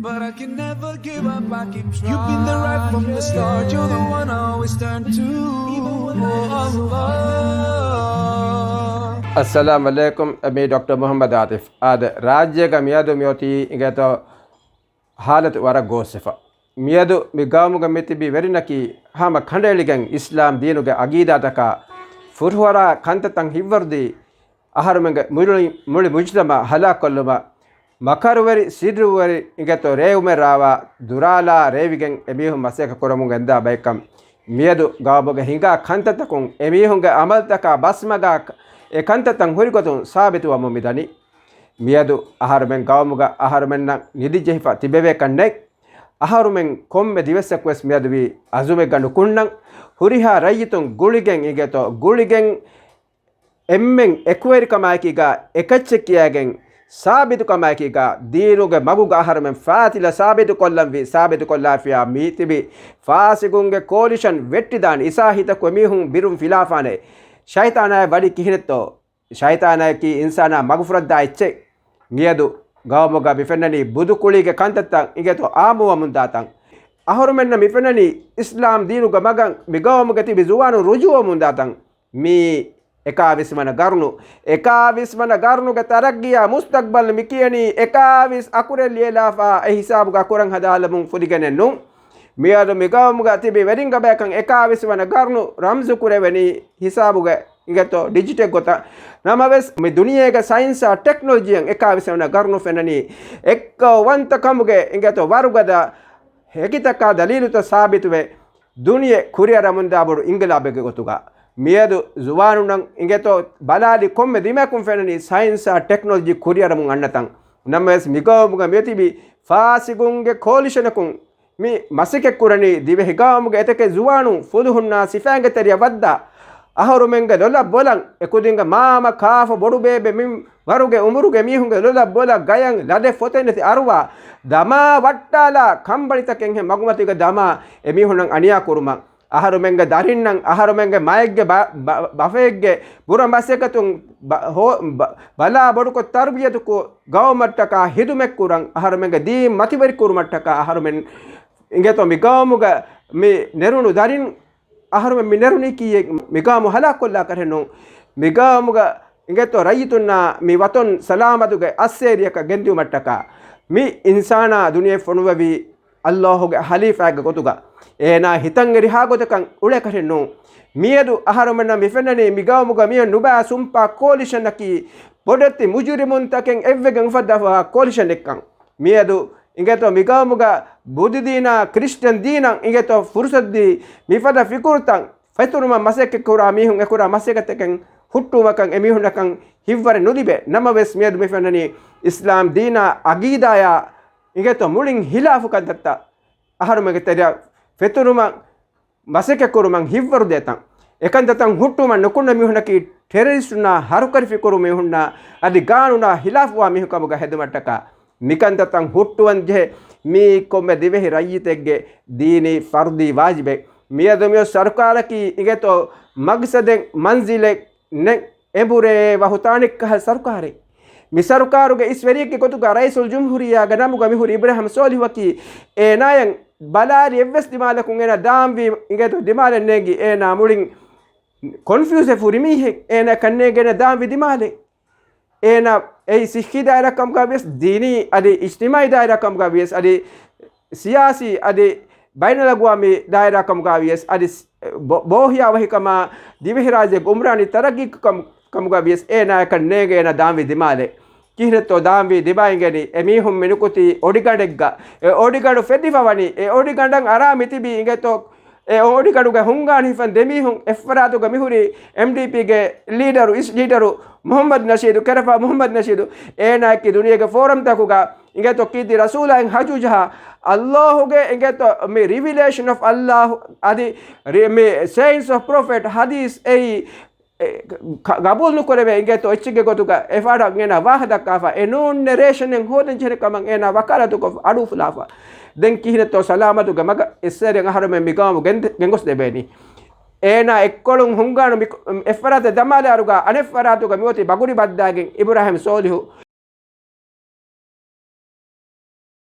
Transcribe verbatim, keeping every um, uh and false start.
But I can never give up, I keep trying. You've been there right from the start, you're the one I always turn to. Oh Allah. އައްސަލާމު ޢަލައިކުމް. މީ ޑޮކްޓަރ މުޙައްމަދު އާތިފް. އާދެ، ރާއްޖޭގަ މިއަދު މިއޮތީ އިނގޭތޯ ހާލަތު ވަރަށް ގޯސްވެފަ. މިއަދު މި ގައުމުގަ މިތިބި ވެރިންނަކީ ހަމަ ކަނޑައެޅިގެން އިސްލާމް ދީނުގެ އަގީދާތަކާ ފުރުހަރާ ކަންތައްތައް ހިތްވަރުދީ، އަހަރުމެންގެ މުޅި، މުޅި މުޖްތަމަޢަށް ހަލާކުކޮށްލުމަށް މަކަރުވެރި، ސިއްރުވެރި އިނގޭތޯ ރޭވުމެއް ރާވާ ދުރާލާ ރޭވިގެން އެމީހުން މަސައްކަތް ކުރަމުން ގެންދާ ބައެއްކަން މިއަދު ގައުމުގަ ހިނގާ ކަންތައްތަކުން އެމީހުންގެ ޢަމަލުތަކާ ބަސްމަގާ އެ ކަންތައްތައް ހުރިގޮތުން ސާބިތުވަމުން މިދަނީ. މިއަދު އަހަރުމެން ގައުމުގަ އަހަރުމެންނަށް ނިދި ޖެހިފަ ތިބެވޭކަށް ނެތް. އަހަރުމެން ކޮންމެ ދިވެއްސަކުވެސް މިއަދުވީ އަޒުމެއްގަ ނުކުންނަން، ހުރިހާ ރައްޔިތުން ގުޅިގެން އިނގޭތޯ، ގުޅިގެން އެންމެން އެކުވެރިކަމާއެކީގާ އެކައްޗެއް ކިޔާގެން ސާބިތުކަމާއެކީގާ ދީނުގެ މަގުގަ އަހަރުމެން ފާތިލަ ސާބިތުކޮށްލަންވީ، ސާބިތުކޮށްލާފިޔާ މީތިބި ފާސިގުންގެ ކޯލިޝަން ވެއްޓިދާނެ، އިސާ ހިތަކު އެމީހުން ބިރުން ފިލާފާނެ. ޝައިޠާނާއި ވަޑި ކިހިނެއްތޯ؟ ޝައިޠާނާއަކީ އިންސާނާ މަގުފުރައްދާ އެއްޗެއް. މިއަދު ގައުމުގަ މިފެންނަނީ ބުދުކުޅީގެ ކަންތައްތައް އިނގޭތޯ އާއްމުވަމުންދާތަން. އަހަރުމެންނަށް މިފެންނަނީ އިސްލާމް ދީނުގެ މަގަށް މިގައުމުގަ ތިބި ޒުވާނުން ރުޖޫވަމުންދާތަން. މީ އެކާވީސް ވަނަ ގަރުނު، އެކާވީސް ވަނަ ގަރުނުގެ ތަރައްގީއާ މުސްތަގްބަލް މިކިޔަނީ އެކާވީސް އަކުރެއް ލިޔެލާފާ އެ ހިސާބުގަ ކުރަން ހަދާލަމުން ފުދިގެނެއް ނޫން. މިއަދު މިގައުމުގަ ތިބި ވެރިންގެ ބަޔަކަށް އެކާވީސް ވަނަ ގަރުނު ރަމްޒު ކުރެވެނީ ހިސާބުގެ އިނގޭތޯ ޑިޖިޓެއް ގޮތަށް. ނަމަވެސް، މި ދުނިޔޭގެ ސައިންސާ ޓެކްނޮލޮޖީއަށް އެކާވީސް ވަނަ ގަރުނު ފެންނަނީ އެއްކައުވަންތަކަމުގެ އިނގޭތޯ ވަރުގަދަ ހެކިތަކާ ދަލީލުތައް ސާބިތުވެ، ދުނިޔެ ކުރިއަރަމުންދާ ބޮޑު އިންގިލާބެއްގެ ގޮތުގަ. މިއަދު ޒުވާނުންނަށް އިނގޭތޯ ބަލާލި ކޮންމެ ދިމައަކުން ފެންނަނީ ސައިންސާ ޓެކްނޮލޮޖީ ކުރިއަރަމުން އަންނަތަން. ނަމަވެސް، މިގައުމުގަ މިއޮތިބި ފާސިގުންގެ ކޯލިޝަނަކުން މި މަސައްކަތް ކުރަނީ ދިވެހި ގައުމުގެ އެތަކެއް ޒުވާނުން ފުލުހުންނާ ސިފައިންގެ ތެރެއަށް ވައްދާ، އަހަރުމެންގެ ލޮލަށް ބޮލަން، އެކުދިންގެ މާމަ ކާފަ ބޮޑުބޭބެ މި ވަރުގެ އުމުރުގެ މީހުންގެ ލޮލަށް ބޮލަ ގަޔަން ލަދެއް ފޮތެއް ނެތި އަރުވާ، ދަމާ ވައްޓާލާ ކަނބަޅިތަކެއްހެން މަގުމަތީގަ ދަމާ އެމީހުންނަށް އަނިޔާ ކުރުމަށް، އަހަރުމެންގެ ދަރިންނަށް އަހަރުމެންގެ މައެއްގެ ބަ-، ބަ-، ބަފައެއްގެ ބުރަ މަސައްކަތުން ބަ-، ހޯ-، ބަ-، ބަލާ ބޮޑުކޮށް ތަރުބިޔަތުކޮށް ގައުމަށްޓަކާ ހިދުމަތްކުރަން، އަހަރުމެންގެ ދީން މަތިވެރިކުރުމަށްޓަކާ އަހަރުމެން އިނގޭތޯ މި ގައުމުގަ މި ނެރުނު ދަރިން އަހަރުމެން މި ނެރުނީކީއެއް މި ގައުމު ހަލާކުކޮށްލާކަށް ނޫން. މި ގައުމުގަ އިނގޭތޯ ރައްޔިތުންނާ މި ވަތަން ސަލާމަތުގެ އައްސޭރިއަކަށް ގެންދިއުމަށްޓަކާ މި އިންސާނާ ދުނިޔެ ފޮނުވެވީ އައްލާހުގެ ހަލީފާއެއްގެ ގޮތުގަ. އޭނާ ހިތަށް އެރިހާ ގޮތަކަށް އުޅޭކަށެއް ނޫން. މިއަދު އަހަރުމެންނަށް މި ފެންނަނީ މި ގައުމުގަ މިއޮތް ނުބައި ސުންޕާ ކޯލިޝަނަކީ ބޮޑެތި މުޖުރިމުންތަކެއް އެއްވެގެން އުފައްދާފައިވާ ކޯލިޝަނެއްކަން. މިއަދު އިނގޭތޯ މިގައުމުގަ ބުދިދީނާ ކްރިސްޓިއަން ދީނަށް އިނގޭތޯ ފުރުސަތުދީ މިފަދަ ފިކުރުތައް ފެތުރުމަށް މަސައްކަތްކުރާ މީހުން އެކުރާ މަސައްކަތަކަށް ހުއްޓުވުމަކަށް އެމީހުންނަކަށް ހިތްވަރެއް ނުލިބޭ. ނަމަވެސް މިއަދު މި ފެންނަނީ އިސްލާމް ދީނާ އަގީދާޔާ އިނގޭތޯ މުޅިން ހިލާފު ކަންތައްތައް އަހަރުމެންގެ ތެރެއަށް ފެތުރުމަށް މަސައްކަތްކުރުމަށް ހިތްވަރުދޭތަން. އެކަންތައްތައް ހުއްޓުވުމަށް ނުކުންނަ މީހުންނަކީ ޓެރަރިސްޓުންނާ ހަރުކަށި ފިކުރު މީހުންނާ އަދި ގާނޫނާ ހިލާފުވާ މީހުން ކަމުގަ ހެދުމަށްޓަކާ މިކަންތައްތައް ހުއްޓުވަން ޖެހޭ މީ ކޮންމެ ދިވެހި ރައްޔިތެއްގެ ދީނީ ފަރުދީ ވާޖިބެއް. މިއަދު މިއޮތް ސަރުކާރަކީ އިނގޭތޯ މަގްސަދެއް މަންޒިލެއް ނެތް އެނބުރޭ ވަހުތާނެއްކަހަލަ ސަރުކާރެއް. މި ސަރުކާރުގެ އިސް ވެރިއެއްގެ ގޮތުގަ ރައީސުލް ޖުމްހޫރިއްޔާގެ ނަމުގަ މިހުރި އިބްރާހިމް ސޯލިހުއަކީ އޭނާޔަށް ބަލާލި އެއްވެސް ދިމާލަކުން އޭނާ ދާންވީ އިނގޭތޯ ދިމާލެއް ނޭނގި އޭނާ މުޅިން ކޮންފިއުޒެއް ފުރި މީހެއް. އޭނާ ކަންނޭނގެ އޭނާ ދާންވީ ދިމާލެއް. އޭނާ އެއީ ސިއްހީ ދާއިރާ ކަމުގަ ވިޔަސް، ދީނީ އަދި އިޖްތިމާއީ ދާއިރާ ކަމުގަ ވިޔަސް، އަދި ސިޔާސީ އަދި ބައިނަލްއަގުވާމީ ދާއިރާ ކަމުގަ ވިޔަސް، އަދި ސް-، ބޯ-، ބޯހިޔާވަހިކަމާ ދިވެހިރާއްޖޭގެ އުމްރާނީ ތަރައްގީ ކަމު-، ކަމުގަ ވިޔަސް، އޭނާޔަކަށް ނޭނގޭ އޭނާ ދާންވީ ދިމާލެއް. ކިހިނެއްތޯ ދާންވީ ދިމާއިނގެނީ؟ އެމީހުން މިނުކުތީ އޮޑިގަނޑެއްގަ. އެ އޮޑިގަނޑު ފެދިފަ ވަނީ، އެ އޮޑިގަނޑަށް އަރާ މިތިބީ އިނގޭތޯ އެ އޮޑިގަނޑުގެ ހުންގާނު ހިފަން ދެމީހުން އެއްފަރާތުގަ މިހުރީ އެމްޑީޕީގެ ލީޑަރު، އިސް ލީޑަރު މުހައްމަދު ނަޝީދު، ކެރަފާ މުހައްމަދު ނަޝީދު. އޭނާއަކީ ދުނިޔޭގެ ފޯރަމްތަކުގަ އިނގޭތޯ ކީރިތި ރަސޫލާއިން ހަޖޫ ޖަހާ، އައްލާހުގެ އިނގޭތޯ މި ރިވިލޭޝަން އޮފް އައްލާހު އަދި ރި-، މި ސޭއިންސް އޮފް ޕްރޮފެޓް ހަދީސް އެއީ އެ، ކަ-، ގަބޫލު ނުކުރެވޭ އިނގޭތޯ އެއްޗެއްގެ ގޮތުގަ އެފާޑަށް އޭނާ ވާހަ ދައްކާފަ، އެ ނޫން ނެރޭޝަނެއް ހޯދަން ޖެހެނެ ކަމަށް އޭނާ ވަކާލަތުކޮށް އަޑުއުފުލާފަ. ދެން ކިހިނެއްތޯ ސަލާމަތުގެ މަގަށް އެއްސޭރިއަށް އަހަރުމެން މި ގައުމު ގެން-، ގެންގޮސް ދެވޭނީ؟ އޭނާ އެއްކޮޅުން ހުންގާނު މި-، އެއްފަރާތަށް ދަމާލާއިރުގަ އަނެއްފަރާތުގަ މިއޮތީ ބަގުރި ބައްދާގެން އިބްރާހިމް ސޯލިހު.